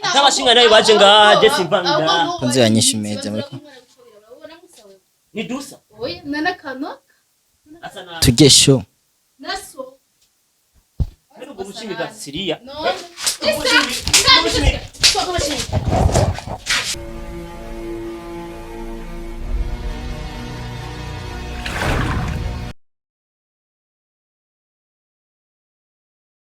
Atabashinga nawe baje ngaha, je simva ngaha. Kunzi yanyishimeze muri Ni dusa. Oya, nanakano Asa na tujye show. naso. Mbere gushimika Siriya. None.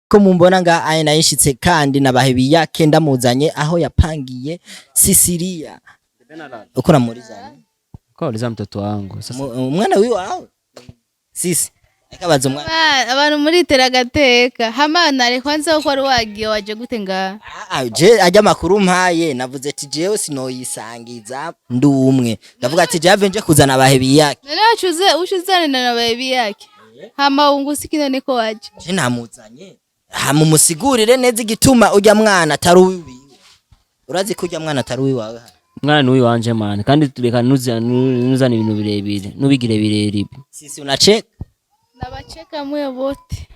Ko mumbona nga aya nayishitse kandi nabahebi yake ndamuzanye aho yapangiye Sisilia. Uko namurizanye? Kwa uliza mtoto wangu. Sasa Umwana wiwawe. Sisi. Akabaza umwana. Abantu muritera agateka hamana reka kwanza ko wari wagiye waje gute ngaha? Ah, je ajya makuru mpaye navuze ati jewe sinoyisangiza ndi umwe. Ndavuga ati jave nje kuzana abahebi yake. None wacuze ushuzane na baby yake hama ungusi kino niko waje. Je namuzanye. Hama umusigurire neza igituma ujya mwana atari uwiwe. Urazi ko ujya mwana atari uwiwawe hano. Mwana ni wanje man, kandi tureka nuzana ibintu birebire, nubigire birebire. Sisi unacheka. Nabacheka mwe bote.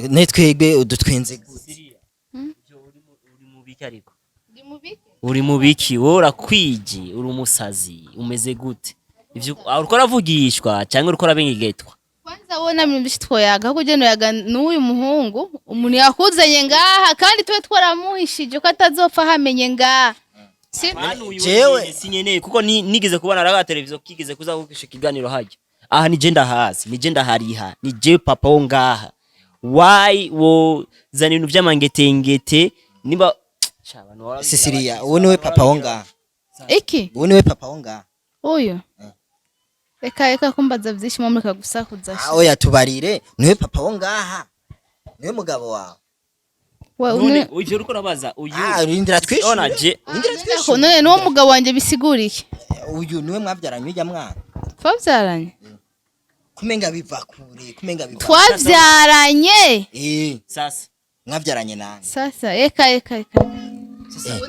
Nitwegwe udutwenze gute? Uri mubiki ariko? Ndi mubiki. Uri mubiki, wowe urakwije, uri umusazi, umeze gute? Ivyo uriko uravugishwa cyangwa uriko urabengegetwa? Kwanza wona mimi twoyaga ahubwo je noyaga n'uyu muhungu umuntu yakuzanye ngaha kandi tube twaramuhishije ko atazopfa hamenye ngaha. Si Jewe- sinyeneye kuko nigeze kubona raga televiziyo kigeze kuza kukisha ikiganiro hajya. Aha ni je ndahazi, ni je ndahariha, ni je papa wo ngaha. Why wo zana ibintu by'amangetengete niba Sha, abantu baba- Sisilia, uwo niwe papa wo ngaha. iki Uwo niwe papa wo ngaha. uyu reka reka kumbaza vyinshi mureka gusakuza. Ah, oya tubarire, niwe papa wo ngaha. Niwe mugabo wawe. We None ivyo uriko urabaza uyu. Ah, rindira twishure. Ona je Rindira twishure. none nuwo mugabo wanje bisiguriye. Uyu niwe mwabyaranye ujya mwana. Twavyaranye. Kumenga biva kure, kumenga biva. Twavyaranye. Eh, sasa mwabyaranye nani? Sasa eka eka eka.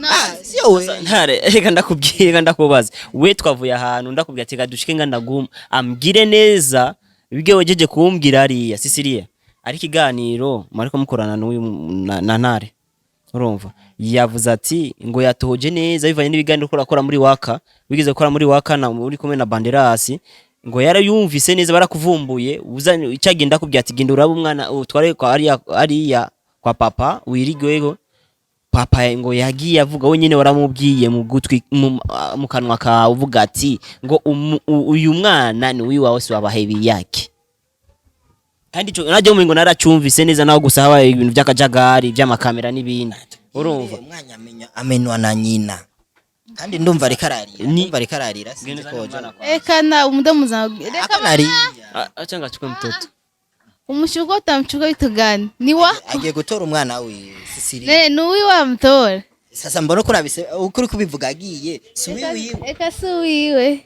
Ah, sio we. Ntare reka ndakubwira, reka ndakubaza. We twavuye ahantu ndakubwira ati reka dushike nga ndaguma ambwire neza ibyo wejeje kumbwira hariya Sisilia. Ariko ikiganiro mwariko mukorana n'uyu na Ntare, urumva yavuze ati ngo yatohoje neza bivanye n'ibiganiro uriko urakora muri waka, wigeze gukora muri waka na uri kumwe na Banderasi, ngo yarayumvise neza barakuvumbuye uzanye icagenda akubwira ati genda urabe umwana utware kwa hariya hariya kwa papa wirigwego. Papa ngo yagiye avuga wenyine waramubwiye mu gutwi mu kanwa kawe uvuga ati ngo uyu mwana ni uwiwawe si wabahebi yake. Kandi ico najye ngo naracumvise neza naho gusa habaye ibintu by'akajagari by'amakamera n'ibindi, urumva. Umwana amenya amenwa na nyina. Kandi ndumva ariko ararira. Ndumva ariko ararira sinzi ko hoja. Eka na umudamu zangu reka Akanarira. Acha ngachukue mtoto. Umushuko utamchuka vitu gani? Ni wako. Agiye gutora umwana wiwe Sisilia. Ne nuwi wa mtora. Sasa mbona uko urabise uko uri kubivuga agiye si wiwe. Eka si wiwe.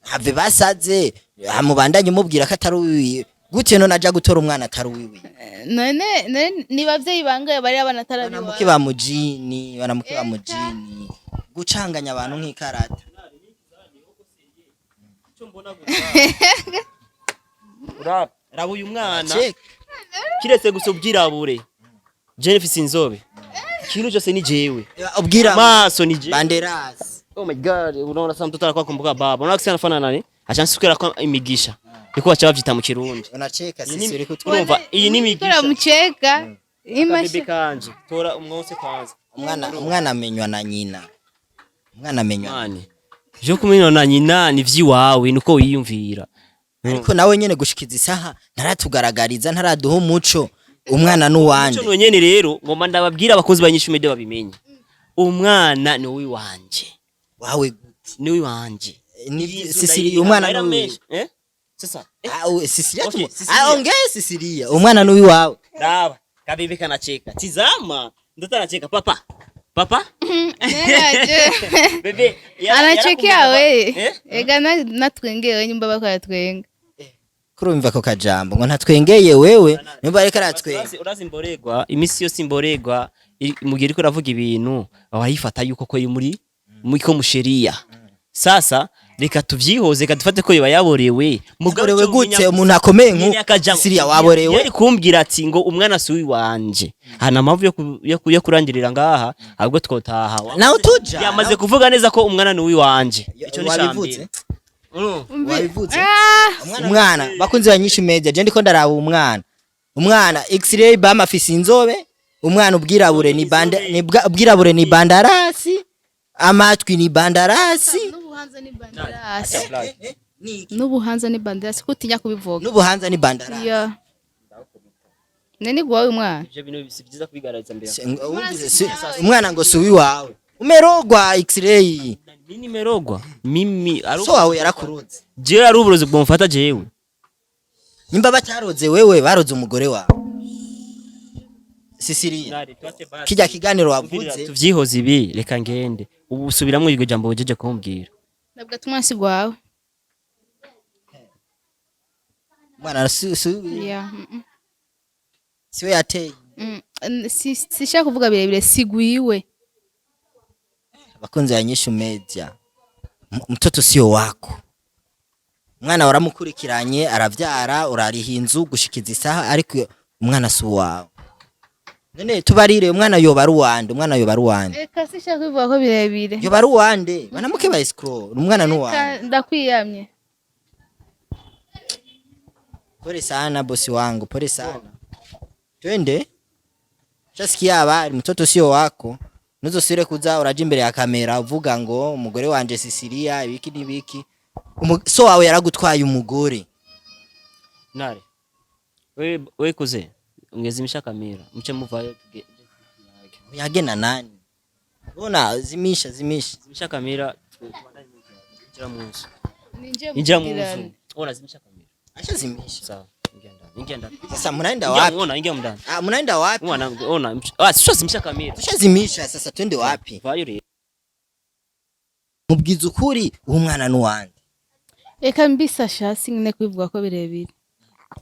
Have basaze amubandanye umubwira ko atari uwiwe. Gute none aja gutora umwana atari uwiwe? None none ni bavyeyi bangaye bari abana Banamuke atarabiwa. ba mujini, banamuke ba mujini. Gucanganya abantu nk'ikarata. Raba uyu mwana Check. kiretse gusa ubwirabure. Jennifer Sinzobe ikintu cyose ni jewe. Ubwira Maso ni jewe. Banderas. Oh my god, unaona sasa mtoto anakuwa kumbuka baba. Unaona kisi anafana nani? Acha nsukira kwa imigisha. Niko bacha bavyita mu Kirundi. Unacheka Iyi sisi uri kutwa. Urumva iyi ni imigisha. Turamucheka. Akabebe Imasha. kanje. Tora umwose kwanza. Umwana amenywa na nyina. Umwana amenywa. Mani. Vyo kumenywa na nyina ni vyiwawe nuko wiyumvira. Ariko nawe nyene gushikiza isaha ntaratugaragariza ntaraduha umuco. Umwana nuwande. Ico nyene rero ngomba ndababwira abakozi banyishu media babimenye. Umwana ni uwiwanje. Wawe Ni uwiwanje. ni Sisilia umwana Amahera nuwiwe. menshi. Eh? Sasa. Ah, Sisilia Okay, tu. Sisilia. Ah, ongea Sisilia. Umwana nuwiwawe. Raba. Kabebe kanacheka. Tizama. Mtoto anacheka papa. Papa? Neraje. Bebe. Anachekea we. Eh? Ega natwengeye nyumba bako yatwenga. Kurumva ko kajambo ngo ntatwengeye wewe nimba ariko aratwenga. Urazi imboregwa imisi yose imboregwa mu gihe iriko iravuga ibintu abayifata yuko ko iri muri ko musheria. Sasa Reka tuvyihoze, reka dufate ko yoba yaborewe. Mugabo Yaborewe ico gute? umenya Umuntu akomeye nyene nku akajambo- Siriya waborewe? Yari kumbwira ati ngo umwana si uwanje, nta mpamvu yo kurangirira ngaha, ahubwo twotaha. Naho tuja. Yamaze kuvuga neza ko umwana ni uwanje. Ico ni Wabivuze? cambere. Wabivuze? Ah, Umwana, bakunzi ba Nyinshi Media, je ndiko ndaraba umwana. Umwana X-ray bama afise inzobe, umwana ubwirabure ni banda ni ubwirabure ni bandarasi, amatwi ni bandarasi. N'ubuhanza ni bandarasi, n'ubuhanza ni bandarasi, ko utinya kubivuga. N'ubuhanza ni bandarasi. Iya, nene guwawe umwana. Ivyo bintu si vyiza kubigaragaza mbere. Wumvise umwana ngo si uwiwawe, umerogwa X-ray. Mimi merogwa mimi ari So wawe yarakuroze. Jewe ari uburozi bwomfata jewe. Nimba bataroze wewe, baroze umugore wawe Sisiria. Kijya kiganiro wavuze. Tuvyihoze ibi, reka ngende. Ubu subiramwo iryo jambo wejeje kumbwira. Nabwo ati umwana si gwawe. Umwana si Iya. Siwe yateye. Sishaka kuvuga birebire, sigwiwe. Abakunzi ba Nyishu Media, mtoto sio wako. Umwana waramukurikiranye, aravyara, urariha inzu gushikiza isaha, ariko umwana si uwawe. None tubarire, umwana yoba ari uwande? Umwana yoba ari uwande? Reka, sishaka kubivuga ko birebire. Yoba ari uwande? Banamuke ba escrow, umwana ni uwande? Reka, ndakwiyamye. Pole sana bosi wangu, pole sana. Twende. Shasikia habari, mtoto sio wako. Ntuzosubire kuza uraja imbere ya kamera uvuga ngo umugore wanje Sisilia ibiki n'ibiki. So wawe yaragutwaye umugore. Nare we kuze ungezimisha kamera mche muvayo tuge. Yagena nani? Bona zimisha, zimisha. Zimisha kamera, injira mu nzu. Ninjiye. Injira mu Mubwirane. nzu, ona zimisha kamera. Acha zimisha. Sawa, ingia ndani, ingia ndani. Sasa mnaenda Ingia, wapi? ona, ingia ndani. Ah, mnaenda wapi? Ona, ona, ah, sio, zimisha kamera. Tushazimisha, sasa twende wapi? Vayo rero. Mubwiza ukuri, uwo mwana ni uwande? Reka mbisa sha, sinkine kubivuga ko birebire.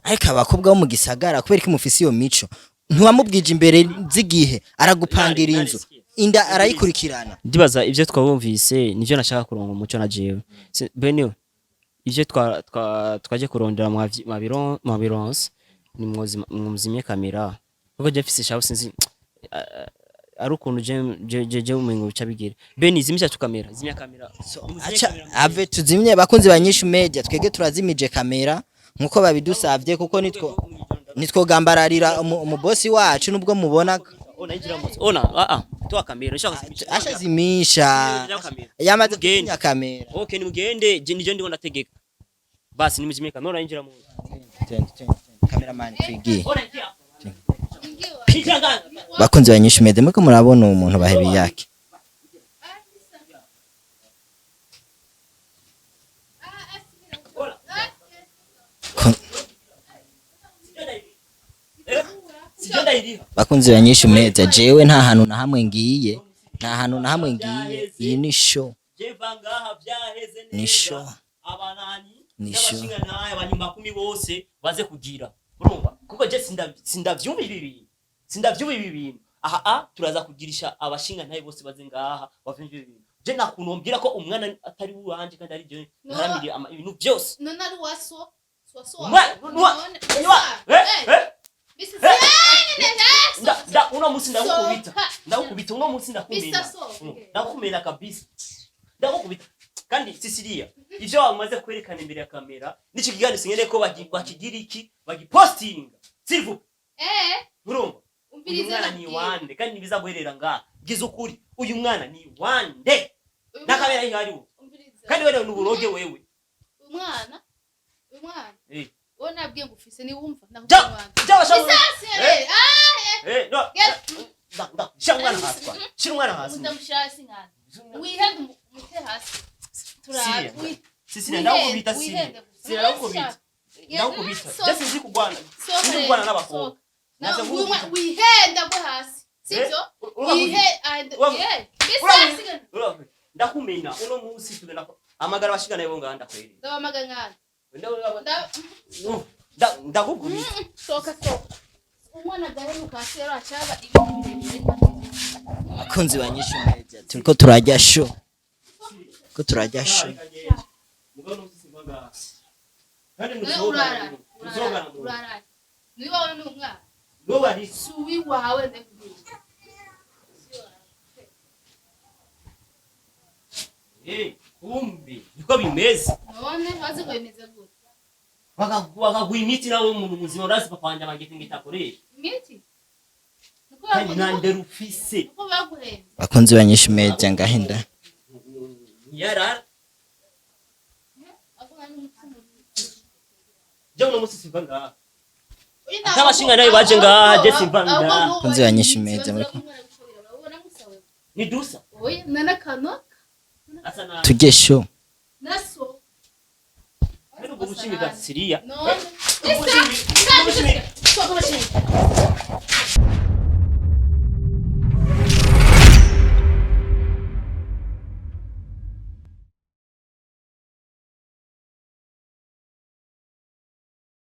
Ariko abakobwa bo mu gisagara, kubera ko mufise iyo mico, ntiwamubwije imbere z'igihe, aragupangira inzu, inda arayikurikirana. Ndibaza ivyo twabumvise nivyo nashaka kuronka umuco na jewe. Bene ivyo twaje kurondera mwabironse, ni mwuzimye kamera kuko je mfise shabu, sinzi ari ukuntu je umengo bica bigira. Beni, zimisha tu kamera, zimya kamera. Muzimye Acha kamera. Ave tuzimye. Bakunzi ba Nyishu Media, twege turazimije kamera nkuko babidusavye, kuko nitwo gambararira umubosi wacu nubwo mubona. Ona, injira mu nzu. Ona, ah ah, toa kamera, nshaka kuzimisha. Ashazimisha. Zimya kamera. Yamaze Mugende. kuzimya kamera. Okay, nimugende, je nije ndiko ndategeka. Basi nimuzimye kamera, injira mu nzu. Twende, twende, twende. Cameraman, twigiye. Ona, injira. Injira ngaha. Bakunzi ba Nyishu Media, muriko murabona umuntu bahebi yake. Sijyo ndayiriha. Bakunzi ba Nyishu Media, jewe nta hantu na hamwe ngiye, nta hantu na hamwe ngiye. Iyi ni show. Jeva ngaha vyaheze neza. Ni show. Abanani Ni show. n'abashingantahe abanyumakumi bose baze kugira, urumva, kuko je sindavyumva ibi bintu, sindavyumva ibi bintu aha. A turaza kugirisha abashingantahe bose baze ngaha bavyumva ibi bintu. Je nta kuntu wombwira ko umwana atari uwanje kandi ari je No. ntaramiriye ibintu byose. None ari uwaso waso? Eh, eh, uno munsi ndagukubita. Soka. Ndagukubita uno munsi, ndakumena. Bisa soka. Ndakumena kabisa, ndagukubita. Kandi Sisilia, ivyo wamaze kwerekana imbere ya kamera n'ico kiganiro, sinkeneye ko bakigira iki, bagipostinga, s'il vous plaît. Murumva, uyu mwana ni wande? Kandi nibiza guherera ngaha. Bwiza ukuri, uyu mwana ni wande? Na kamera ihari ubu. Kandi wewe ni uburoge wewe. Umwana, uyu mwana Eh. wowe nabwiye ngo ufise niwumva. Ja ja basha. Bisasi. Eh. Ah. Eh, no. Get. Nda nda shira umwana hasi kwa. Shira umwana hasi. Ndamushira hasi nkana wihende, umute hasi turabe. Siriya. Sisilia, ndakubita Siriya. Wihende gusa. Siriya, ndakubita. Ndakubita. Je sinzi kugwana. Sinzi kugwana n'abakobwa. Naza gukubita. Wihenda gwe hasi, sibyo? Bisasi. Ndakumena uno munsi, tugenda amagara bashigana bo ngaha ndakwerera. Ndabamaga nkana. Ndakugubita. Soka, soka, umwana agaheruka hasi rero acaba ibintu birebire. Abakunzi ba Nyishu Media, turiko turajya show, ko turajya show. Mugabo n'umunsi simva ngaha. Kandi Wewe muzogana urara mu- muzogana mu- urara niwawe ni umwana. Niwe wari Si uwiwawe, ndakubwira. Eh, kumbe niko bimeze. None wazi ngo bimeze gute? Bakaguha imiti nawe umuntu muzima urazi papa wanje amagete ngitakoresha. Imiti niko Kandi nta bagu- ndero ufise. niko baguhenze. Bakunzi banyishu media, ngahinda. Yarara. Avuga n'umutima. Je uno munsi simva ngaha. Uyu Ata abashinga nawe baje ngaha, je simva ngaha. Bakunzi banyishu media, muriko Ni dusa. Oya, nanakano Asa na tujye show. naso. Kandi ubwo bushimi bwa Siriya. None Ubushimi. Ubushimi.